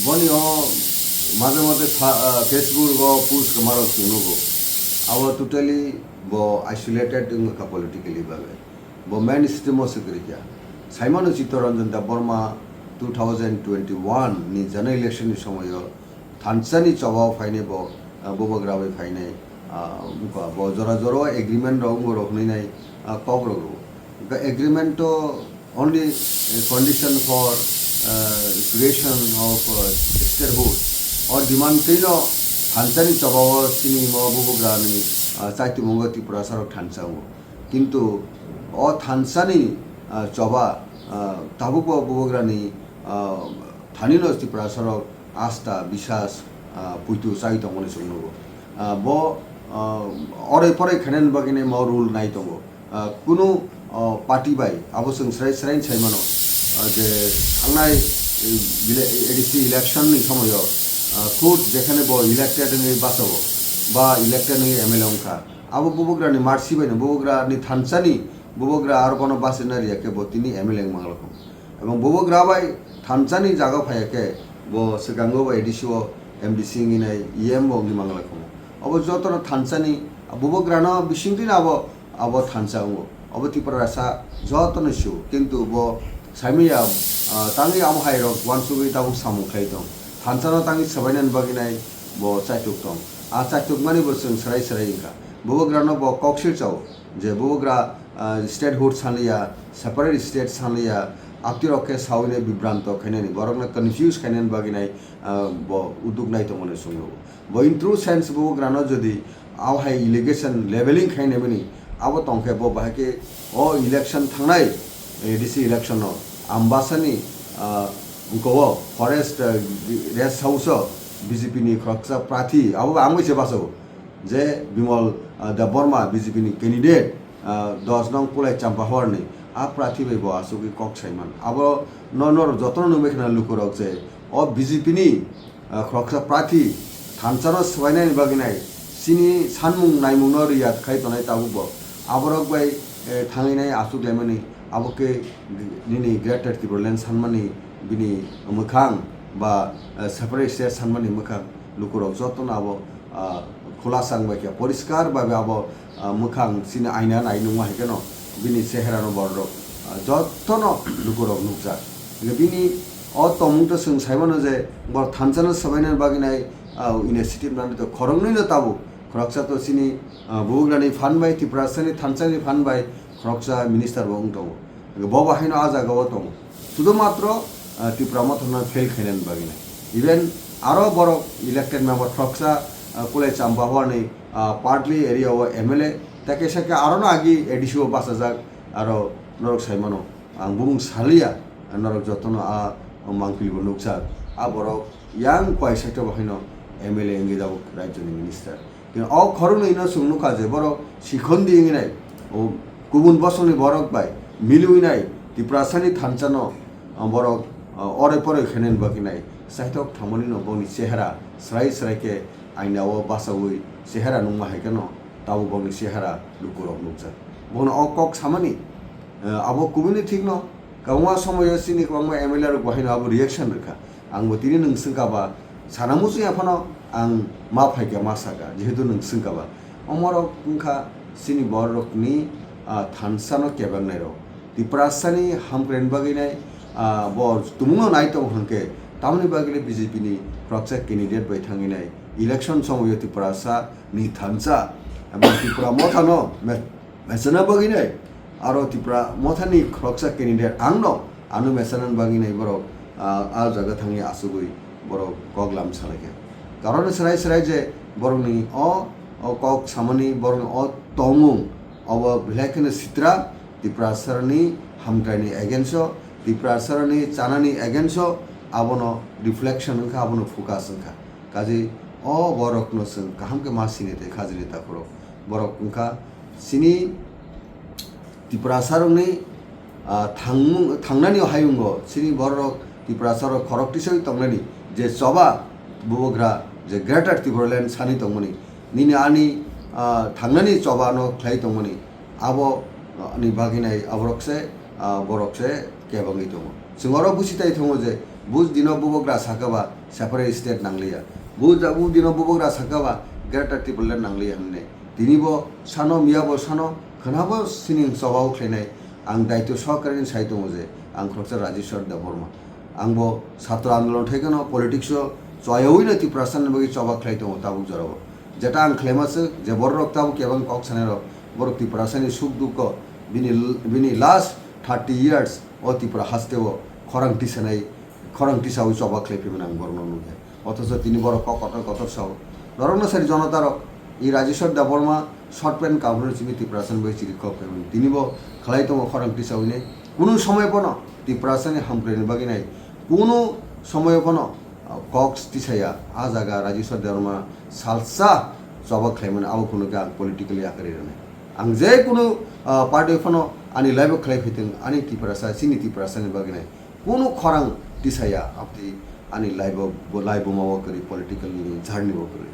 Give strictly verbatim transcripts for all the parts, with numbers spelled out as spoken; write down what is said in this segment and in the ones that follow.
Boni o maje maje fa-, ah, Facebook o post kwma rok chwng nugo. Abo totally bo isolated wngkha politically bagwi. Bo mainstream o swkirikya. Saimano Chittaranjan Debbarma two thousand twenty-one ni general election ni somoyo thansani choba o phainai bo, ah, bubagra bai phainai, ah, wngkha. Bo jora jora o agreement rok wngbo rok hwnwi nai, ah, kok rok rw. Wngkha agreement to only, uh, condition for, uh, creation of, uh, statehood. O demand twi no thansani choba o chini mo bubagra ni, uh, chaitwmung o Tiprasa rok thansa wngo. Kintu o thansani, ah, choba, ah, tabukbo bubagrani, ah, thanino Tiprasarok asta bisas, ah, puitu chai tongmani chwng nugo. Ah, bo, ah, oroi poroi khainani bagwino mo rule nai tongo. Ah, kunu, ah, party bai abo chwng srai srai sai mano, ah, je thangnai, eh, bile-, A D C election ni somoyo, ah, khud jekhane bo elected wngwi bachago ba elected wngwi M L A wngkha. Abo bubagrani marsi baino, bubagrani thansani bubagra aro bono bachina riya khe bo tini M L A wng manglakho. Ebong bubagra bai thansani jaga phaiya khe bo swkango bo A D C o M D C wngwi nai, E M bo wngwi manglakho. Obo jotono thansani bubagrano bisingtwi no abo, abo thansa wngo. Obo Tiprasa jotono sio, kintu bo saimaya, ah, tangwi abo hai rok uansugwi tabuk samung khlai tong. Thansano tangwi swbainani bagwi nai bo chaituk tong. A chaitukmani bo chwng srai srai wngkha. Bubagrano bo kok silchao je bubagra, ah, statehood sanliya, separate state sanliya, abtirok khe sawine bibranto khainani, borokno confuse khainani bagwi nai, ah, bo uduk nai tongmani chwngno. Bo in true sense bubagrano jodi abo hai allegation leveling khainai mani, abo tongkhe bo bahai khe o election thangnai, A D C election no Ambasani, ah, wngkha o forest, ah, rest house o B J P ni khoroksa prathi, abo ang bai se bachago. Je Bimal, ah, Debbarma B J P ni candidate, ah, dos nong Kulai Champahor ni, a prathi bai bo asugwi kok saiman. Abo no, nor jotono nungbai khna lukurok je o B J P ni, ah, khoroksa prathi thansano swbainani bagwi nai chini sanmung naimung no riyat khai tonai tabuk bo. Aborok bai, eh, thangwi nai asuk laimani, abo khe nini Greater Tipraland sanmani bini mwkhang ba, eh, separate state sanmani mwkhang lukurok jotono abo, ah, khulasa wngbai khe poriskar bai abo, ah, mwkhang chini aina nai nungma hai kheno bini chehera no borok, ah, jotono lukurok nukjak. Hingkhe bini o tongmung to chwng saimano je bor thansano swbainani bagwi nai, ah, initiative nani to khoroknwi no tabuk khoroksa to chini, ah, bubagrani phan bai Tiprasani thansani phan bai khoroksa minister bo wng tongo. Bo bo haino a jaga o tongo. Sudu matro, ah, Tipra Motha no fail khainani bagwi nai. Even aro borok elected member khoroksa, ah, Kulai Champahor ni, ah, Patli area o M L A, tei kaisa khe aro no agi A D C o bachajak, aro norok sai mano. Ang bumung saliya, norok jotono a mangpili bo nukjak. A borok yang kwai saitok bo haino M L A wngwi tabuk rajyoni minister. Khe o khoroknwi no chwng nukha je borok sikhondi wngwi nai, o kubun bosongni borok bai miliwi nai, Tiprasani thansano, ah, borok, ah, oroi poroi khainani bagwi nai, chaithok thangmani no boni chehera srai srai khe aina o bachaui chehera nungma hai kheno tabuk boni chehera lukurok nukjak. Bono o kok samani, ah, abo kubuni thikno kwbangma somoyo chini kwbangma M L A rok bo haino abo reaction rwkha. Ang bo tini nwng swngkha ba, sana muchungya phano ang ma phaikha ma sakha, jehetu nwng swngkha ba. Omorok wngkha chini bororokni, ah, thansano kebengnai rok. Tiprasani hamkraini bagwi nai, ah, bo tumungno nai tongo hwnkhe, tamoni bagwi le B J P ni khoroksa candidate bai thangwi nai. Election somoyo Tiprasa ni thansa, abo Tipra Mothano me-, Mechana bagwi nai, aro Tipra Mothani khoroksa candidate ang no, ano mechana bagwi nai borok, ah, a jaga thangwi asugwi borok kok lam salaikha. Karon srai srai je borokni o, o kok samani, borokni o tongmung, obo belai kheno sitra, Tiprasarani hamkraini against o, Tiprasarani chanani against o, abono reflection wngkha, abono focus wngkha. Kaje o borokno chwng kaham khe ma sini tei khajini takhurok. Borok wngkha chini Tiprasarokni, ah, thangmung, thangnani hayungo chini borok Tiprasarok khorok tisoi tongnani je choba bubagra je Greater Tipraland sani tongmani nini ani, ah, thangnani choba no khlai tongmani abo, ah, ni bagwi nai aborok se, ah, borok se kebangwi tongo. Chwng oro busi tai tongo je Buj dino bubagra sakaba separate state nangliya. Buj, buj dino bubagra sakaba Greater Tipraland nangliya hwnwi. Tinibo sano, miyabo sano, khwnabo sining chobao khlainai. Ang daityo sohkarini sai tongo je ang khoroksa Rajeshwar Debbarma. Angbo satro andolon thaikano politics o choyawi no Tiprasani bagwi choba khlai tongo tabuk jorao. Jeta ang khlaima swk je bororok tabuk kebang kok sanai rok, borok Tiprasani suk dukho bini, bini last thirty years o Tripura haste o khorang tisanai, khorang tisawi choba khlai phimani ang borokno nukha. Othocho tini borok kok kotor kotor sao. Norokno sari jonotarok, i Rajeshwar Debbarma short pant kabrwi chini Tiprasani bai chiri kok phimani. Tini bo khlai tongo khorang tisawi nai. Kunu somoy pono Tiprasani hamkrai ni bagwi nai. Kunu somoy pono, ah, kok tisaya. A jaga Rajeshwar Debbarma salsa choba khlaimani abo kunu khe ang politically yakarwi rwnai. Ang je kunu, ah, party phano ani life o khlai phaitong, ani Tiprasa, chini Tiprasani bagwi nai. Kunu khorang tisaya, abdi ani life o, bo life buma o kwrwi, political ni journey o kwrwi.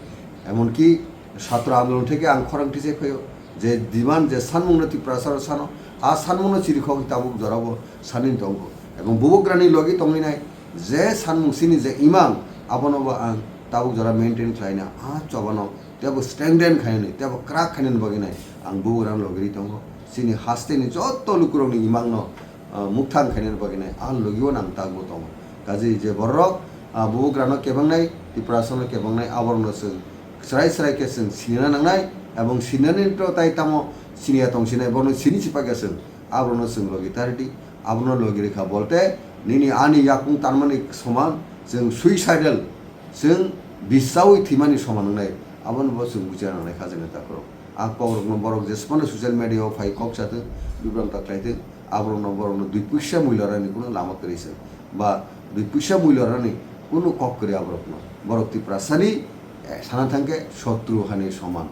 Emonki satro andolon theke ang khorang tisai phaio, je demand, je sanmungno Tiprasa rok sano, a sanmungno chirikhok tabuk jorabo sanin tongo. Ebong bubagrani logi tongwi nai, je sanmung sini je imang, abono bo ang tabuk jora maintain khlaina, a chobano tebo strengthen khainani, tebo kwrak khainani bagwi nai ang bubagrani logi ri tongo. Sini hasteni jotto lukurokni imangno ah, mukthang khainani bagwi nai, a logio nang tagbo tongo. Kaje je borok, ah, bubagrano kebangnai, Tiprasano kebangnai, aborokno chwng chwrai chwrai khe chwng sinina nangnai, ebong sinani to tai tamo siniya tong sinai, borokno sini chipakya chwng, aborokno chwng logi tardi, abono logi rikha bolte, nini ani yakung tanmani soman, chwng suicidal, chwng bisaui thwimani soman wngnai, abono bo chwng buchina nangnai kha jani takhorok. A kokrokno borok jesphano social media o phai kok chathwng, bibranta khlaithwng, aborokno borokno dui puisa mui lorani kuno lama kwrwi se. Ba dui puisa mui lorani kuno kok kwrwi aborokno. Borok Tiprasani, eh, sana thangkhe sotru hani soman.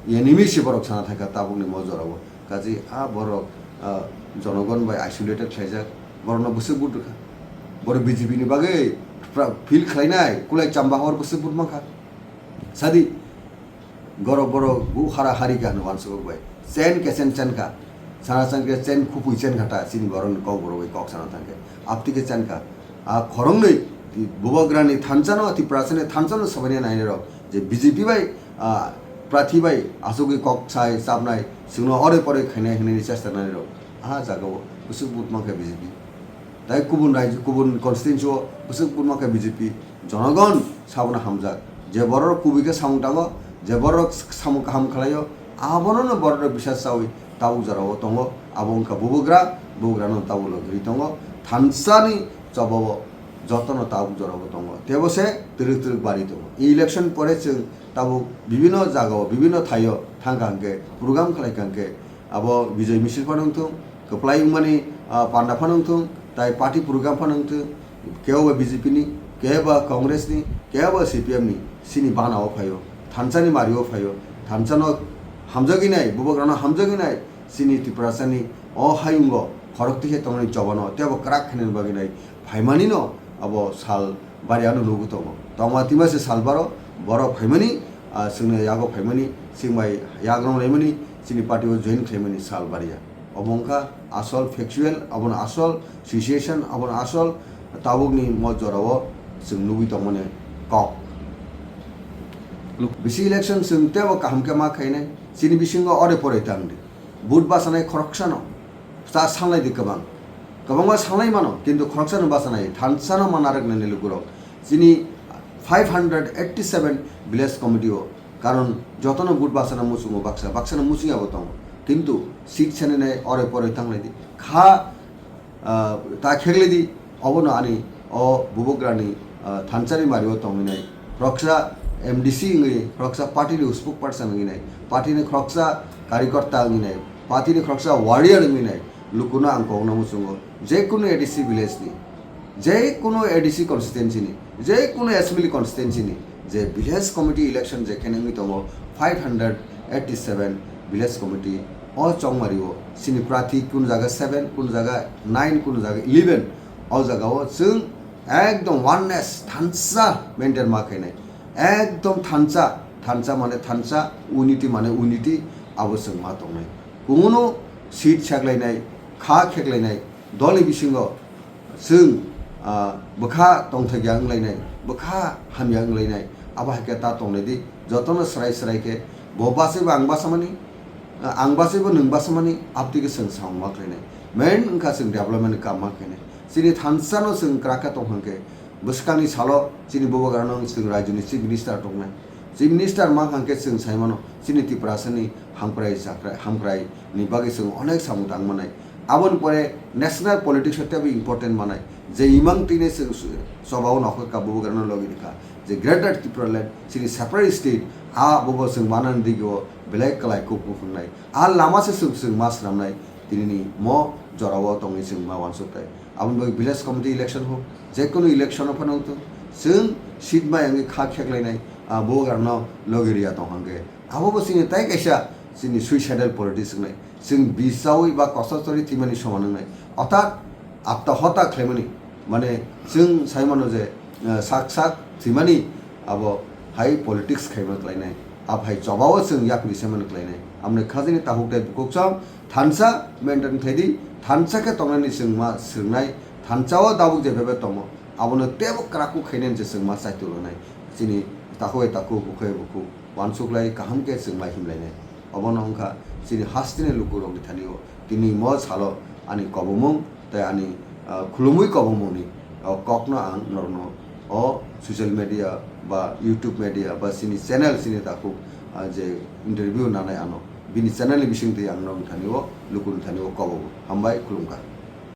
Enemy se borok sana thangkha tabukni mo jorao. Kaje a borok, ah, jonogon bai isolated khlaijak, borokno bwswk vote rwkha. Borok B J P ni bagwi pra-, feel khlainai, kulai chamba hor bwswk vote mankha. Sadi, goro borok bu hara hari kha hwnwi uansukgwi bai. Chen khe chen chen kha. Sana chen khe chen khupui chen kha ta, chini borokni kok borok bai kok sana thangkhe. Apti khe chen kha. A khoroknwi bubagrani thansa no, Tiprasani thansa no sabaina nainai rok. Je B J P bai, ah, prathi bai asugwi kok sai chapnai, chwngno ore pore khainai hwnwi chesta nai rok. Ah, jagao bwswk vote mankha B J P. Tai kubun rajyo, kubun constituency o bwswk vote mankha B J P. Jonogon sabono hamjak. Je borok kubui khe samung tango, je borok samung kaham khlaio, abono no borok bisas chaui tabuk jorao tongo. Abo wngkha bubagra, bubagrano tabuk logiri tongo. Thansani chobao jotono tabuk jorao tongo. Tebo se twrwk twrwk bari tongo. Election pore chwng tabuk bibino jagao, bibino thaio thangkha hwnkhe, program khlaikha hwnkhe, abo Bijoy Misil phano wngthung, kwplai wngmani, ah, panda phano wngthung, tai party program phano wngthung, kebo ba B J P ni, kebo ba Congress ni, kebo ba C P M ni, chini bana o phaio, thansa ni mari o phaio, thansa no hamjagwi nai, bubagra no hamjagwi nai, chini Tiprasa ni o hayung o khorok tikhe tongmani chobano tebo kwrak khainani bagwi nai phaimani no abo sal bari ano nugu tongo. Tongma tima se sal baro borok phaimani, ah, chwngno yago phaimani, chwng bai yagrong laimani, chini party o join khlaimani sal bariya. Obo wngkha asol factual, abono asol situation, abono asol tabukni mo jorao chwng nugwi tongmani kok. Luk- Bisi election chwng tebo kaham khe ma khainai, chini bisingo ore pore tangdi. Vote bachanai khoroksano ta sanglai di kwbang. Kwbangma sanglai mano, kintu khoroksano bachanai, thansano ma narwknani lukurok. Chini five hundred eighty seven village committee o, karon jotono vote bachana muchungo baksa, baksano muchungya bo tongo. Kintu seat sanani ore pore tanglai di. Kha, ah, ta kheglai di, obono ani o bubagrani, ah, thansani mario tongwi nai. Khoroksa M D C wngwi, khoroksa party ni spokesperson wngwi nai, party ni khoroksa karikorta wngwi nai, party ni khoroksa warrior wngwi nai, lukuno ang kokno muchungo, je kunu A D C village ni, je kunu A D C constituency ni, je kunu assembly constituency ni, je village committee election je khe wngwi tongo, five hundred eighty seven village committee o Chongmari o, chini prathi kunu jaga seven, kunu jaga nine, kunu jaga eleven, o jaga o chwng ekdom oneness, thansa maintain ma khainai. Ekdom thansa, thansa mane thansa, unity mane unity, abo chwng ma tongnai. Kunu seat seklainai, kha kheklainai, dolni bisingo chwng ah, bwkha tongthokya wnglainai, bwkha hamya wnglainai, abo hai khe ta tongnai di, jotono srai srai khe bo bachaibo ang bachamani, ah, ang bachaibo nwng bachamani, abtwi khe chwng samung ma khlainai. Main wngkha chwng development ni kam ma khlainai. Chini thansa no chwng kwrak khe tong hwnkhe, bwskangni salo chini bubagrano chwng rajyoni chief minister tongnai. Chief minister ma hwnkhe chwng sai mano, chini Tiprasani hamkrai chakrai, hamkrai ni bagwi chwng onek samung tang manai. Aboni pore national politics o teibo important manai. Je imang tini chwng su-, chobao nokha ka bubagrano logi rikha. Je Greater Tipraland, chini separate state, a bobo chwng manani digio belai kwlai kuk bukhungnai. A lama se chwng chwng ma swnamnai, tinini mo jorao tongwi chwng ma wansuktai. Aboni bagwi village committee election ho, jekunu election o phano wngtong, chwng seat ma yangwi kha kheklainai, a bubagrano logi riya tong hwnkhe. Abo bo chini tai kaisa chini suicidal politics wngnai. Chwng bisawi ba kosochori thwimani soman wngnai. Otak apta hota khlaimani, mane chwng sai mano je, eh, sak sak thwimani abo hai politics khaima khlainai. Abo hai chobao chwng yapri se mani khlainai. Amni khajini takhuk tei bukhukcham thansa maintain khlai di, thansa khe tongnani chwng ma swrwngnai, thansao dabuk je bebe tongo. Abono teibo kwrak kuk khainani je chwng ma chaitu rwnai. Chini takhuk bai takhuk, bukhuk bai bukhuk. Uansuk lai kaham khe chwng lai himlainai. Obono wngkha chini hasteni lukurokni thani-o tini mo salo ani kobomung tei ani, ah, khulumui kobomungni, ah, kokno ang norokno o social media ba YouTube media ba chini channel chini takhuk, ah, je interview nanai ano bini channel ni bisingtwi ang norokni thani-o lukurokni thani-o kobogo. Hambai, khulumkha.